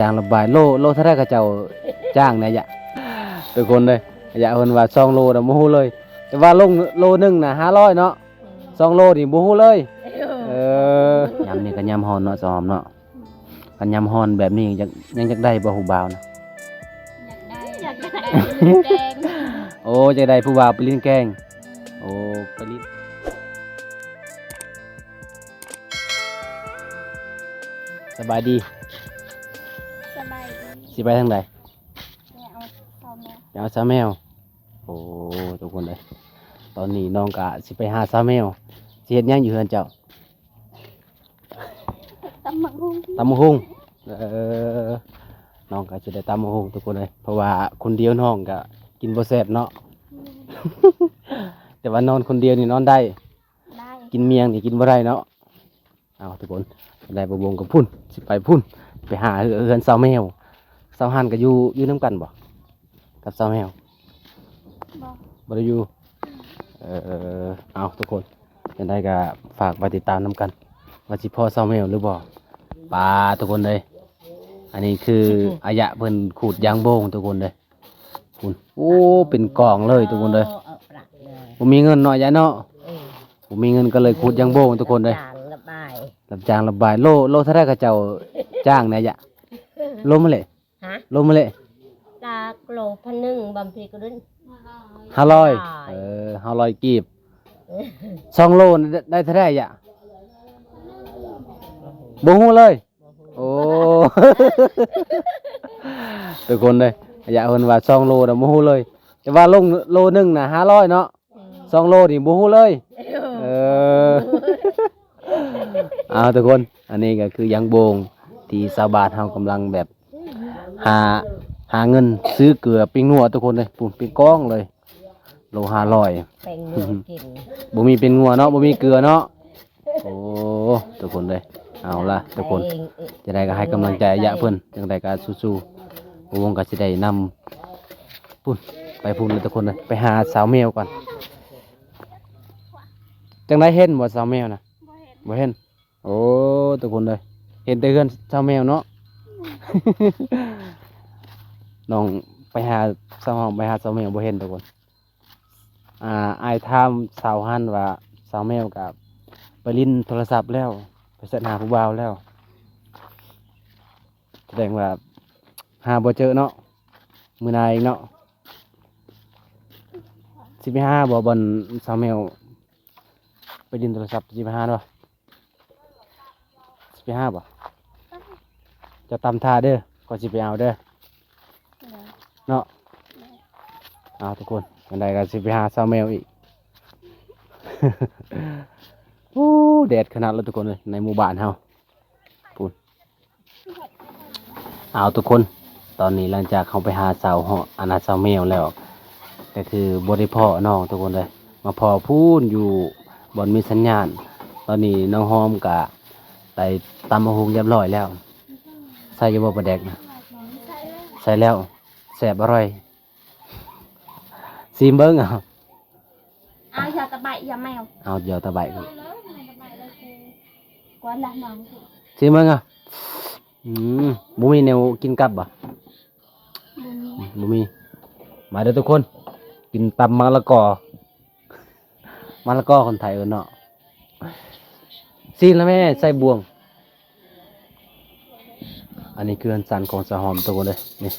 ຈ້າງລະບາຍ ໂລ ໂລເທົ່າໃດເຂົາເຈົ້າຈ້າງນະ ອາຍະ? ທຸກຄົນເດີ ອາຍະເພິ່ນວ່າສອງໂລນະບໍ່ຮູ້ເລີຍ ແຕ່ວ່າລົງໂລໜຶ່ງນະຫ້າຮ້ອຍເນາະ ສອງໂລນີ້ບໍ່ຮູ້ເລີຍ. ເອີ ຍາມນີ້ກໍຍາມຮ້ອນເນາະ ສາວຫອມເນາະ. ຄັນຍາມຮ້ອນແບບນີ້ ຢາກ ຍັງຢາກໄດ້ບໍ່ຜູ້ບ່າວນະ? ຢາກໄດ້ ຢາກໄດ້ ຢາກໄດ້ແກງ. ໂອ້ ຢາກໄດ້ຜູ້ບ່າວໄປຫຼິ້ນແກງ. ໂອ້ ໄປຫຼິ້ນ. ສະບາຍດີ. ສະບາຍດີ. ຊິໄປທາງໃດ? ໄປເອົາສາວແມວ. ໄປເອົາສາວແມວ. ໂອ້ ທຸກຄົນເອີຍ ຕອນນີ້ນ້ອງກະຊິໄປຫາສາວແມວ. ຊິເຮັດຫຍັງຢູ່ເຮືອນເຈົ້າ? ຕຳບັກຫຸ່ງ. ຕຳບັກຫຸ່ງ. ເອີ ນ້ອງກໍຊິໄດ້ຕຳບັກຫຸ່ງ ທຸກຄົນເອີຍ ເພາະວ່າຄົນດຽວນ້ອງກໍກິນບໍ່ແຊບເນາະ. ແຕ່ວ່ານອນຄົນດຽວນີ້ນອນໄດ້ ໄດ້ ກິນໝ້ຽງນີ້ກິນບໍ່ໄດ້ເນາະ. ເອົາ ທຸກຄົນ ໄດ້ບໍ່ວົງກັບພຸ້ນ ຊິໄປພຸ້ນ ໄປຫາເຮືອນສາວແມວ. ສາວຫັນກໍຢູ່ ຢູ່ນຳກັນບໍ່ ກັບສາວແມວ? ບໍ່ ບໍ່ໄດ້ຢູ່. ເອີ ເອົາ ທຸກຄົນ ຈັ່ງໃດກໍຝາກໄວ້ຕິດຕາມນຳກັນ ວ່າຊິພໍ້ສາວແມວຫຼືບໍ່. ປາ ທຸກຄົນເອີຍ ອັນນີ້ຄື ອາຍະເພິ່ນຂູດຢາງໂບງ ທຸກຄົນເອີຍ. ພຸ້ນ ໂອ້ ເປັນກອງເລີຍ ທຸກຄົນເອີຍ. ບໍ່ມີເງິນເນາະ ອາຍະເນາະ. ເອີ ບໍ່ມີເງິນກໍເລີຍຂູດຢາງໂບງ ທຸກຄົນເອີຍ. ຮັບຈ້າງລະບາຍ ໂລ ໂລເທົ່າໃດເຂົາເຈົ້າຈ້າງນະ ອາຍະ? ໂລມາເລ ຮະ? ໂລມາເລ ຈາກໂລພັນໜຶ່ງ ບາງທີກໍເດີນ ຫ້າຮ້ອຍ. ເອີ ຫ້າຮ້ອຍກີບ. ສອງໂລໄດ້ເທົ່າໃດ ອາຍະ? ບໍ່ຮູ້ເລີຍ. ໂອ້ ທຸກຄົນເດີ ອາຍະເພິ່ນວ່າສອງໂລນະບໍ່ຮູ້ເລີຍ ແຕ່ວ່າລົງໂລໜຶ່ງນະຫ້າຮ້ອຍເນາະ. ສອງໂລນີ້ບໍ່ຮູ້ເລີຍ. ເອີ ເອົາ ທຸກຄົນ ອັນນີ້ກໍຄືຢາງໂບງທີ່ຊາວບ້ານເຮົາກຳລັງແບບ ຫາ ຫາເງິນຊື້ເກືອປີ້ງນົວ ທຸກຄົນເອີຍ. ພຸ້ນ ເປັນກອງເລີຍ ໂລຫ້າຮ້ອຍ. ແປ້ງນົວກິນ ບໍ່ມີແປ້ງນົວເນາະ ບໍ່ມີເກືອເນາະ. ໂອ້ ທຸກຄົນເອີຍ ເອົາລະ ທຸກຄົນ ຈັ່ງໃດກໍໃຫ້ກຳລັງໃຈອາຍະເພິ່ນ ຈັ່ງໃດກໍສູ້ໆ. ບໍ່ວົງກໍຊິໄດ້ນຳ ພຸ້ນ ໄປພຸ້ນເລີຍ ທຸກຄົນເອີຍ ໄປຫາສາວແມວກ່ອນ. ຈັ່ງໃດ ເຫັນບໍ່ສາວແມວນະ? ບໍ່ເຫັນ ບໍ່ເຫັນ. ໂອ້ ທຸກຄົນເອີຍ ເຫັນແຕ່ເຮືອນສາວແມວເນາະ. ນ້ອງໄປຫາສາວ ໄປຫາສາວແມວບໍ່ເຫັນ ທຸກຄົນ. ອ່າ ອ້າຍຖາມສາວຫັ້ນວ່າ ສາວແມວກໍໄປຫຼິ້ນໂທລະສັບແລ້ວ ໄປແຊັດຫາຜູ້ບ່າວແລ້ວ. ສະແດງວ່າຫາບໍ່ເຈີເນາະ ມື້ໜ້າອີກເນາະ. ຊິໄປຫາບໍ່ ບ່ອນສາວແມວໄປຫຼິ້ນໂທລະສັບ ຊິໄປຫາບໍ່? ຊິໄປຫາບໍ່? ເຈົ້າຕຳຖ້າເດີ ຂ້ອຍຊິໄປເອົາເດີ ເນາະ. ເອົາ ທຸກຄົນ ຈັ່ງໃດກໍຊິໄປຫາສາວແມວອີກ. ໂອ້ ແດດຂະໜາດເລີຍ ທຸກຄົນເອີຍ ໃນໝູ່ບ້ານເຮົາ ພຸ້ນ. ເອົາ ທຸກຄົນ ຕອນນີ້ຫຼັງຈາກເຮົາໄປຫາສາວເຫາະ ອັນນະ ສາວແມວແລ້ວ ກໍຄືບໍ່ໄດ້ພໍ້ນ້ອງ ທຸກຄົນເອີຍ ມາພໍ້ພຸ້ນຢູ່ບ່ອນມີສັນຍານ. ຕອນນີ້ນ້ອງຫອມກະໄດ້ຕຳບັກຫຸ່ງຮຽບຮ້ອຍແລ້ວ. ໃສ່ຢູ່ບໍ່ປາແດກນະ? ໃສ່ແລ້ວ ແຊບອະຮ່ອຍ. ຊີມເບິ່ງ ເອົາ ເອົາຢາຕະໄບຢາແມວ ເອົາຢາຕະໄບ. ກວນລະນ້ອງ ຊີມເບິ່ງ ເອົາ. ອືມ ບໍ່ມີແນວກິນກັບບໍ່? ບໍ່ມີ ບໍ່ມີ. ມາເດີທຸກຄົນ ກິນຕຳມະລະກອ ມະລະກອຄົນໄທເອີ້ນເນາະ. ຊີ້ນລະແມ່ໃສ່ບ່ວງ. ອັນນີ້ຄືເຮືອນຊານຂອງສາວຫອມທຸກຄົນເດີ ນີ້.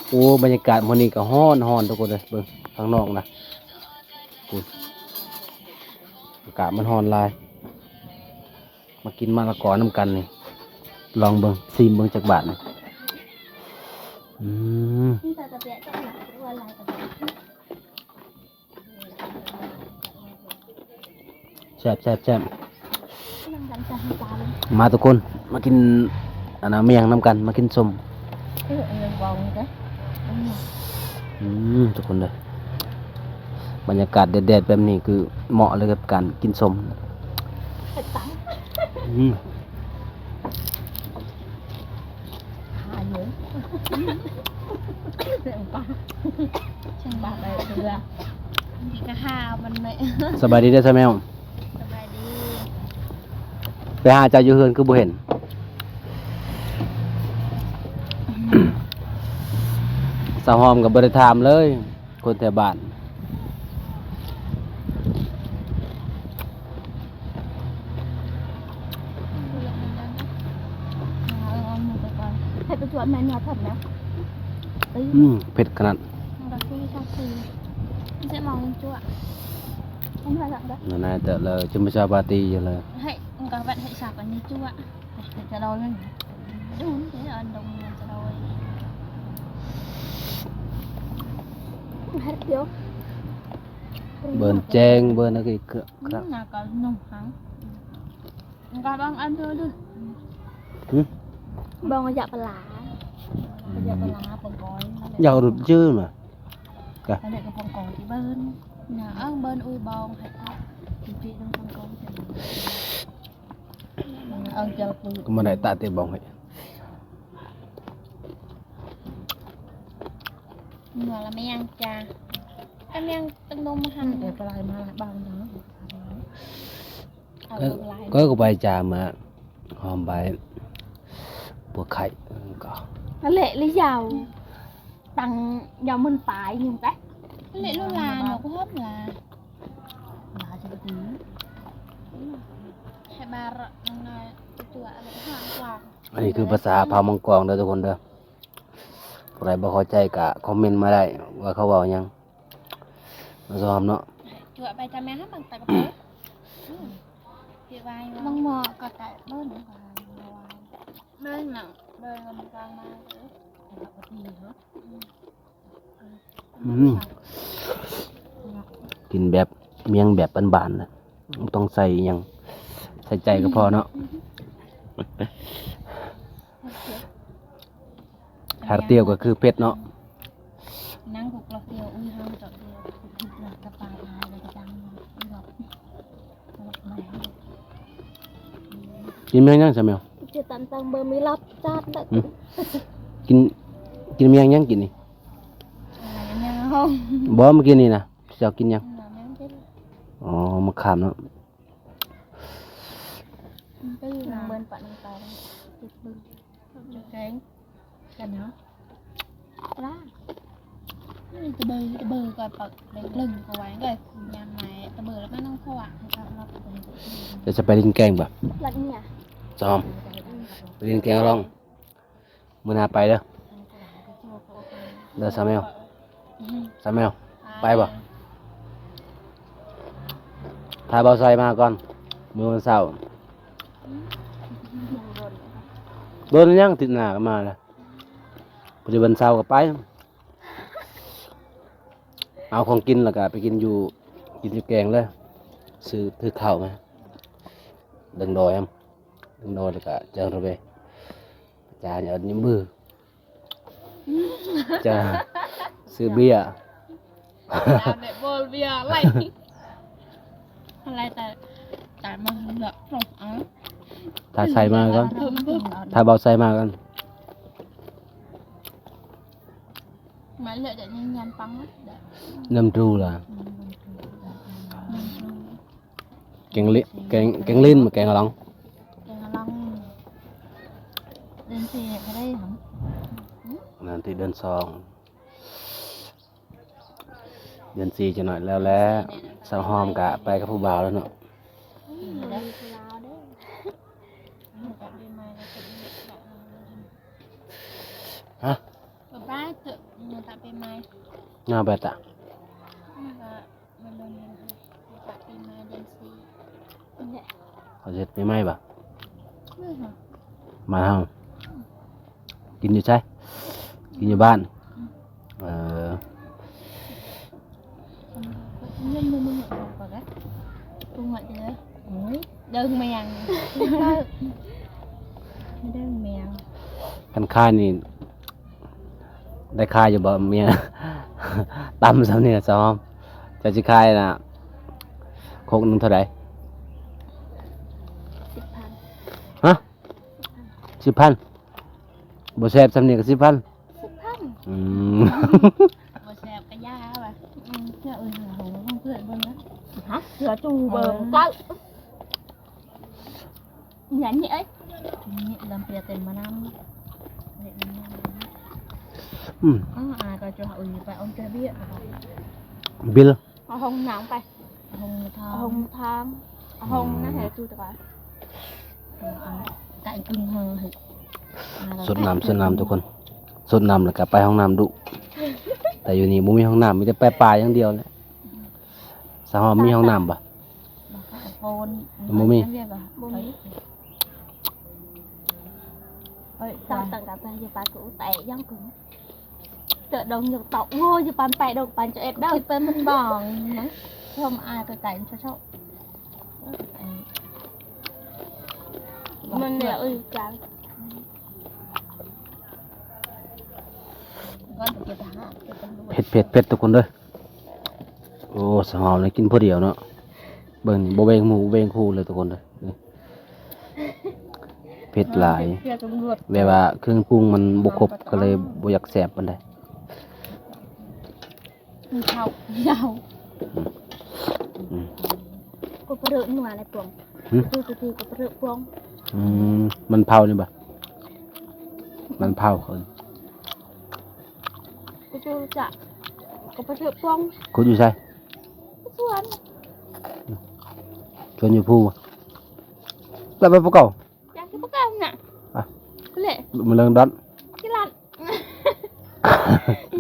ໂອ້ ບັນຍາກາດມື້ນີ້ກໍຮ້ອນໆ ທຸກຄົນເດີ ເບິ່ງຂ້າງນອກນະ ພຸ້ນ ອາກາດມັນຮ້ອນຫຼາຍ. ມາກິນມະລະກອນຳກັນນີ້ ລອງເບິ່ງ ຊີມເບິ່ງຈັກບາດນີ້. ອືມ ແຊບໆໆ. ມາທຸກຄົນ ມາກິນອັນນະ ໝ້ຽງນຳກັນ ມາກິນສົ້ມ. ອືມ ທຸກຄົນເດີ ບັນຍາກາດແດດໆ ແບບນີ້ຄືເໝາະເລີຍກັບການກິນສົ້ມ. ອືມ ສະບາຍດີເດີສາວແມວ. ສະບາຍດີ. ໄປຫາເຈົ້າຢູ່ເຮືອນຄືບໍ່ເຫັນ? ສາວຫອມກໍບໍ່ໄດ້ຖາມເລີຍ ຄົນແຖວບ້ານ. ເອີ ເອົາໝູ່ໄປກ່ອນ ໃຫ້ໄປຈວດແມ່ນວ່າເຜັດແລ້ວ. ອືມ ເຜັດຂະໜາດ. ໃສ່ໝໍ້ຈົວະ ມັນວ່າແລ້ວ ນາຍແຕ່ລະຈຸມປະຊາປາຕີຢູ່ເລີຍ. ໃຫ້ ມັນກໍແວັດໃຫ້ສາກອັນນີ້ຈົວະ ຈະລອເລີຍ. ເບິ່ນແຈ້ງ ເບິ່ນອັນນີ້ຄືຄັກ. ມັນກໍບາງອັນເດີ ຫຶ ບອງຢາປະຫຼາ ຢາປະຫຼາປອງກອຍ ຢາກຫຼຸດຈື່ນະ ກະອັນນີ້ກໍປອງກອຍທີ່ເບິ່ນນະ ເອົາເບິ່ນອຸຍບອງໃຫ້ ເອົາເຈົ້າປື ກໍບໍ່ໄດ້ຕາເຕະບອງໃຫ້. ເມື່ອລະແມ່ນຫຍັງຈ້າ ກະແມ່ນຕັງນົມມາຫັ້ນ ແຕ່ປະຫຼາຍມາບາງຢ່າງ. ເອີ ກໍໄປຈາມາຫອມໃບປົວໄຂ່ກໍ ຫັ້ນແຫຼະ ຫຼືຍາວ ຕັ້ງຍາວໝື່ນປາຍຍັງໄປ ຫັ້ນແຫຼະ ລູກຫຼານເນາະ ກໍຫອມຫຼາ ຫຼາຈະໄປຕີ ໃຫ້ມາລະນ້ອຍຕົວອັນນັ້ນຫາກວ່າ. ອັນນີ້ຄືພາສາເຜົ່າມັງກອງເດີທຸກຄົນເດີ ຜູ້ໃດບໍ່ເຂົ້າໃຈກະຄອມເມັນມາໄດ້ວ່າເຂົາເວົ້າຫຍັງ. ມາຊອມເນາະ ຈົວະໄປຕາມແມ່ນຫາມັນຕາກະໂປ ອືມ ເຮັດໄວ້ວ່າມັງໝໍ້ກໍແຕະເບິ່ງ ເບິ່ງນະ ເບິ່ງກຳລັງມາເດີ. ອືມ ກິນແບບ ມຽງແບບບ້ານໆນະ ບໍ່ຕ້ອງໃສ່ຫຍັງ ໃສ່ໃຈກໍພໍເນາະ. ຫາກຕຽວກໍຄືເຜັດເນາະ ນັ່ງກຸກລອກຕຽວ ອຸ້ຍ ເຮົາຈອກດຽວ ກິນແມງຫຍັງຊະແມວ? ຈະຕັນຕັງເບີມີລັບຈາດເດີ ຫຶ ກິນ ກິນແມງຫຍັງກິນນີ້? ບໍ່ ມື້ກີ້ນີ້ນະ ເຈົ້າກິນຫຍັງ? ອໍ ມະຂາມເນາະ. ເໝືອນປານນ້ຳຕາລ ແກງກັນເນາະ ປາ ຕະເບີ ຕະເບີກໍເປີດເລັ່ງໆ ກໍໄວ້ເລີຍ ຍາມໃນຕະເບີແລ້ວມານຳຂົວ ຈະໄປຫຼິ້ນແກ້ງບໍ່? ລັດເມຍ ຊອມ ໄປຫຼິ້ນແກ້ງລອງ. ມື້ໜ້າໄປເດີ ເດີສາວແມວ ສາວແມວ ໄປບໍ່? ຖ້າບ່າວໄຊມາກ່ອນ ມື້ວັນເສົາ ໂດນຍັງ ອາທິດໜ້າກໍມາແລ້ວ ພໍດີວັນເສົາກໍໄປ ເອົາຂອງກິນແລ້ວກໍໄປກິນຢູ່ ກິນຢູ່ແກງເລີຍ ຊື້ ຊື້ເຂົ້າມາ ເລິງດອຍ ເລິງດອຍແລ້ວກໍເຈີລະເວ ຈານຍອດຍິມບື ຈະຊື້ເບຍ ແບບບໍ່ເບຍໄລ ໄລແຕ່ ແຕ່ມາເຫຼືອ ເອົາ ຖ້າໃສ່ມາກ່ອນ ຖ້າບໍ່ໃສ່ມາກ່ອນ ມາເຫຼືອຈະຍານປັງ ນ້ຳຕຣູລະ ນ້ຳຕຣູ ແກງລິ ແກງ ແກງລິ້ນ ແກງອະຫຼອງ ແກງອະຫຼອງ ເດືອນສີ່ກໍໄດ້ຫຍັງ ນັ້ນຕິ ເດືອນສອງ ເດືອນສີ່ຈັກໜ້ອຍແລ້ວແຫຼະ ສາວຫອມກະໄປກັບຜູ້ບ່າວແລ້ວເນາະ ຮະ ປ້າເກີດເມື່ອຕະປີໃໝ່ ງາແບດຕະ ມັນກໍ ມາລົມກັນ ປະເພນີເດືອນສີ່ ເຂົາເຮັດປີໃໝ່ບໍ່? ບ້ານເຮົາ ກິນຢູ່ໃສ? ກິນຢູ່ບ້ານ ເອີ ເດີງແມງ ເດີງແມງ ຄັນຂາຍນີ້ ໄດ້ຂາຍຢູ່ບໍ່ເມຍ? ຕຳສ່ຳນີ້ຊະ ເຈົ້າຊິຂາຍນະ ຄົກໜຶ່ງເທົ່າໃດ? ສິບພັນ ຮະ? ສິບພັນ ບໍ່ແຊບສ່ຳນີ້ກໍສິບພັນ ສິບພັນ ອືມ ບໍ່ແຊບກໍຢ່າວ່າ ອືມ ເພື່ອເອີຍ ເພື່ອເບິ່ງນະ ຮະ ເພື່ອຈູເບິ່ງ ເອີ ເຈົ້າ ຫຍັງນີ້ເອີຍ ນີ້ລຳເປຍເຕັມມານຳ ເຮັດມັນ ອືມ ອ້າວ ອາກໍຈະເອົາໄປອອນແກເບຍ ບິລ ເອົາຫ້ອງນ້ຳໄປ ຫ້ອງທາງ ຫ້ອງທາງ ຫ້ອງນັ້ນໃຫ້ຕູ້ຕະກອນ ເອົາໄກ່ກຶ່ງເຮີ ສົດນ້ຳ ສົດນ້ຳທຸກຄົນ ສົດນ້ຳແລ້ວກໍໄປຫ້ອງນ້ຳດຸ ແຕ່ຢູ່ນີ້ບໍ່ມີຫ້ອງນ້ຳ ມີແຕ່ໄປປ່າຢ່າງດຽວແຫຼະ ສາວຫອມມີຫ້ອງນ້ຳບໍ່? ບໍ່ມີ ບໍ່ມີ ເອີຍ ຕາງກັນໄປ ຢ່າປາກ ແຕ່ຢ່າງກຶ່ງ ເຕີດອງຢາກຕອກ ໂອ້ຍ ຢ່າປານແປດອງ ປານຈະເອັດເດີ ໄປມັນບາງນະ ຊອມອາຍໄກໆ ເຊົາໆ ມັນເຫຼືອອີກກາງ ເຜັດໆໆ ທຸກຄົນເດີ ໂອ້ ສາວຫອມນີ້ກິນຜູ້ດຽວເນາະ ເບິ່ງນີ້ ບໍ່ແບ່ງໝູ່ ບໍ່ແບ່ງຄູ່ເລີຍທຸກຄົນເດີ ນີ້ ເຜັດຫຼາຍ ແບບວ່າເຄື່ອງປຸງມັນບໍ່ຄົບ ກໍເລີຍບໍ່ຢາກແຊບປານໃດ ມີເຂົ້າ ເຂົ້າ ອືມ ອືມ ກໍປະເດີກນົວໃນປວງ ຫຶ? ຄື ຄື ຄື ກໍປະເດີກປວງ ອືມ ມັນເຜົານີ້ບໍ່? ມັນເຜົາເຂົາ ກໍຈະ ກໍປະເດີກປວງ ຂຸດຢູ່ໃສ? ສວນ ສວນຢູ່ພູບໍ່? ແລ້ວໄປປະເກົາ ຢາກຊິປະກັນນະ ອ່ະ ເລະ ມະເລິງດອນ ກິລັດ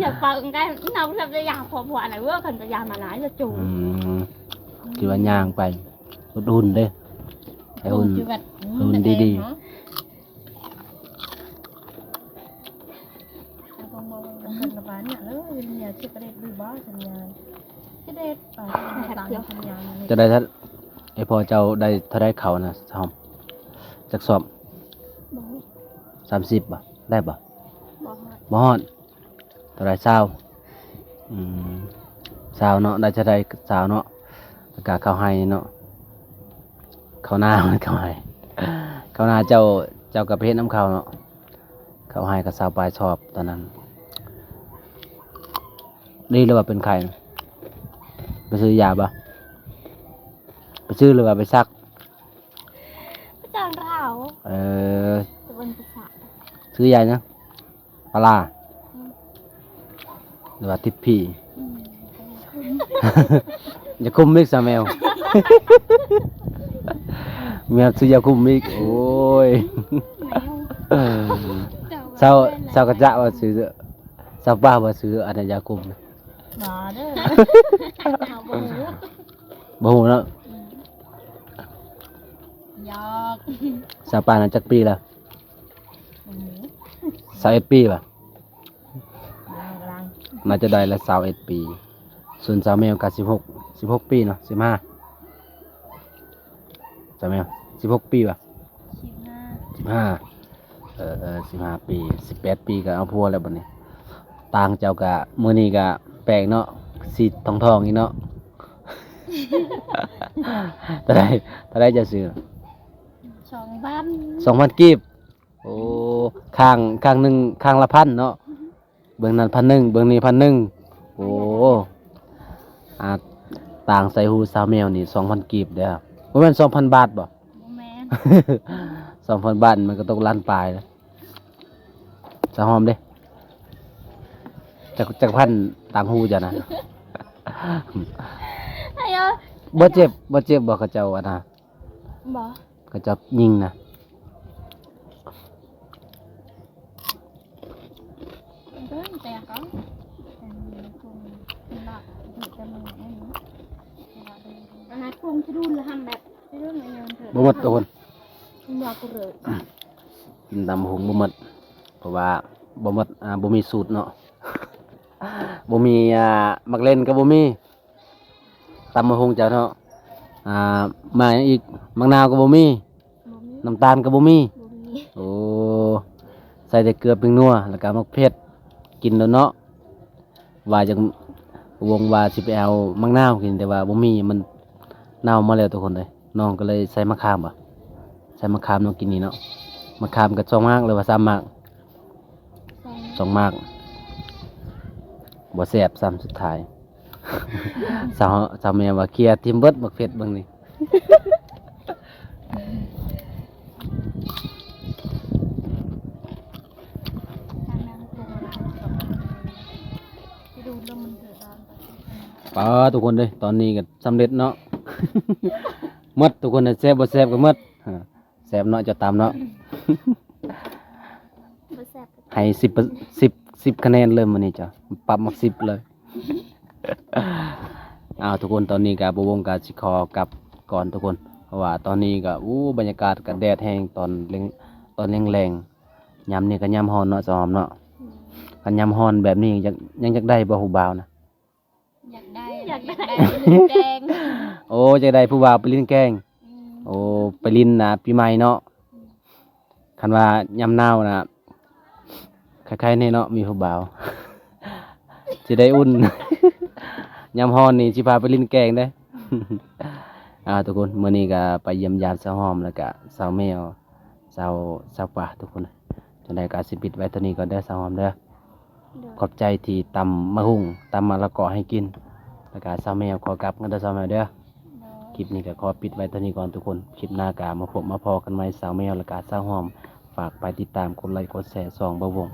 ຢາກປະກັນນຳ ແລ້ວຢາກພໍ ພໍອັນນັ້ນເວີ ຄັນຈະຢາກມານະ ຈະຈູ ອືມ ຊິວ່າຍ່າງໄປ ຫຼຸດຫຸ່ນເດ້ ໃຫ້ຫຸ່ນ ໃຫ້ຫຸ່ນດີໆ ຈະໄດ້ ໄອ້ພໍ່ເຈົ້າໄດ້ເທົ່າໃດເຂົ້ານະ ຫອມ ຈັກສອບ? ບໍ່ຮູ້ ສາມສິບບໍ່? ໄດ້ບໍ່? ບໍ່ຮອດ ບໍ່ຮອດ ເທົ່າໃດ? ຊາວ ອືມ ຊາວເນາະ ໄດ້ເທົ່າໃດ? ຊາວເນາະ ແລ້ວກະເຂົ້າໄຮ່ເນາະ ເຂົ້ານາ ເຂົ້າໄຮ່ ເຂົ້ານາເຈົ້າ ເຈົ້າກໍໄປເຮັດນຳເຂົາເນາະ ເຂົ້າໄຮ່ກໍຊາວປາຍສອບຕອນນັ້ນ ດີແລ້ວວ່າເປັນໄຂ້ ໄປຊື້ຢາບໍ່? ໄປຊື້ຫຼືວ່າໄປສັກ? ປະຈານລາວ ເອີ ຕະເວັນປະສາດ ຊື້ຢາຫຍັງ? ປາລາ ອືມ ຫຼືວ່າທິບຜີ ອືມ ຢາຄຸມອີກຊະແມວ ແມວຊື້ຢາຄຸມອີກ ໂອ້ຍ ແມວ ເອີ ເຈົ້າ ເຈົ້າກະຈະວ່າຊື້ ຊາວປາວ່າຊື້ອັນນັ້ນຢາຄຸມນະ ບໍ່ເດີ ເຮົາບໍ່ຮູ້ ບໍ່ຮູ້ເນາະ ອືມ ຢອກ ຊາວປານະຈັກປີລະ? ອືມ ຊາວເອັດປີຫວາ? ກຳລັງ ກຳລັງ ໜ້າຈະໄດ້ລະຊາວເອັດປີ ສ່ວນຊາວແມວກະສິບຫົກ ສິບຫົກປີເນາະ ສິບຫ້າ ຊາວແມວ ສິບຫົກປີຫວາ? ສິບຫ້າ ສິບຫ້າ ເອີ ເອີ ສິບຫ້າປີ ສິບແປດປີກໍເອົາຜົວແລ້ວບັດນີ້ ຕ່າງເຈົ້າກະ ມື້ນີ້ກະແປກເນາະ ສີທອງໆອີກເນາະ ເທົ່າໃດ ເທົ່າໃດເຈົ້າຊື້? ສອງພັນ ສອງພັນກີບ ໂອ້ ຂ້າງ ຂ້າງໜຶ່ງ ຂ້າງລະພັນເນາະ ເບື້ອງນັ້ນພັນໜຶ່ງ ເບື້ອງນີ້ພັນໜຶ່ງ ໂອ້ ອ່າ ຕ່າງໃສ່ຫູຊາວແມວນີ້ສອງພັນກີບເດີ້ ບໍ່ແມ່ນສອງພັນບາດບໍ່? ບໍ່ແມ່ນ ສອງພັນບາດມັນກໍຕົກລ້ານປາຍແລ້ວ ສາວຫອມເດ້ ຈັກ ຈັກພັນຕ່າງຫູເຈົ້ານະ? ບໍ່ເຈັບ ບໍ່ເຈັບບໍ່ ເຂົາເຈົ້າອັນນະ? ບໍ່ ເຂົາເຈົ້າຍິງນະ ບໍ່ໝົດທຸກຄົນ ກິນຕຳບັກຫຸ່ງບໍ່ໝົດ ເພາະວ່າບໍ່ໝົດ ອ່າ ບໍ່ມີສູດເນາະ ບໍ່ມີ ອ່າ ໝາກເລັ່ນກໍບໍ່ມີ ຕຳບັກຫຸ່ງເຈົ້າເນາະ ອ່າ ໝາກຫຍັງອີກ ໝາກນາວກໍບໍ່ມີ ບໍ່ມີ ນ້ຳຕານກໍບໍ່ມີ ບໍ່ມີ ໂອ້ ໃສ່ແຕ່ເກືອແປ້ງນົວ ແລ້ວກໍໝາກເຜັດ ກິນໂລດເນາະ ວ່າຈັ່ງ ວົງວ່າຊິໄປເອົາໝາກນາວກິນ ແຕ່ວ່າບໍ່ມີ ມັນເນົ່າໝົດແລ້ວທຸກຄົນເອີຍ ນ້ອງກໍເລີຍໃສ່ໝາກຂາມບໍ່ ໃສ່ໝາກຂາມເນາະ ກິນນີ້ເນາະ ໝາກຂາມກໍສອງໝາກ ຫຼືວ່າສາມໝາກ ສອງ ສອງໝາກ ບໍ່ແຊບຊ້ຳສຸດທ້າຍ ສາວ ສາວແມວວ່າເຄຍຖິ້ມເບິດໝາກເຜັດເບິ່ງນີ້ ສາວແມວ ປາດ ທຸກຄົນເອີຍ ຕອນນີ້ກໍສຳເລັດເນາະ ໝົດທຸກຄົນ ແຊບບໍ່ແຊບກໍໝົດ ແຊບເນາະ ເຈົ້າຕຳເນາະ ບໍ່ແຊບກໍ ໃຫ້ສິບ ສິບ ສິບຄະແນນເລີຍມື້ນີ້ ເຈົ້າປັບມັກສິບເລີຍ. ອ້າວ ທຸກຄົນ ຕອນນີ້ກໍບ່າວວົງກໍຊິຂໍກັບກ່ອນທຸກຄົນ ເພາະວ່າຕອນນີ້ກໍ ໂອ້ ບັນຍາກາດກໍແດດແຮງ ຕອນແລງ ຕອນແລງໆ ຍາມນີ້ກໍຍາມຮ້ອນເນາະ ສາວຫອມເນາະ ອືມ ຄັນຍາມຮ້ອນແບບນີ້ ຍັງ ຍັງຢາກໄດ້ບໍ່ຜູ້ບ່າວນະ? ຢາກໄດ້ ຢາກໄດ້ ຢາກໄດ້ໄປຫຼິ້ນແກ້ງ ໂອ້ ຢາກໄດ້ຜູ້ບ່າວໄປຫຼິ້ນແກ້ງ ອືມ ໂອ້ ໄປຫຼິ້ນນະ ປີໃໝ່ເນາະ ອືມ ຄັນວ່າຍາມໜາວນະ ໄຄໆແນ່ເນາະ ມີຜູ້ບ່າວ ຊິໄດ້ອຸ່ນ ຍາມຮ້ອນນີ້ຊິພາໄປຫຼິ້ນແກ້ງເດ້. ອ່າ ທຸກຄົນ ມື້ນີ້ກໍໄປຢ້ຽມຢາມສາວຫອມ ແລ້ວກະສາວແມວ ສາວ ສາວປາ ທຸກຄົນ ຈັ່ງໃດກໍຊິປິດໄວ້ເທົ່ານີ້ກ່ອນເດີ ສາວຫອມເດີ. ໂດຍ ຂອບໃຈທີ່ຕຳໝາກຫຸ່ງ ຕຳມະລະກອໃຫ້ກິນ ແລ້ວກະສາວແມວຂໍກັບເດີ ສາວແມວເດີ. ໂດຍ ຄລິບນີ້ກໍຂໍປິດໄວ້ເທົ່ານີ້ກ່ອນທຸກຄົນ ຄລິບໜ້າກໍມາພົບມາພໍ້ກັນໃໝ່ ສາວແມວ ແລ້ວກະສາວຫອມ. ຝາກໄປຕິດຕາມ ກົດໄລ ກົດແຊ ຊ່ອງບ່າວວົງ.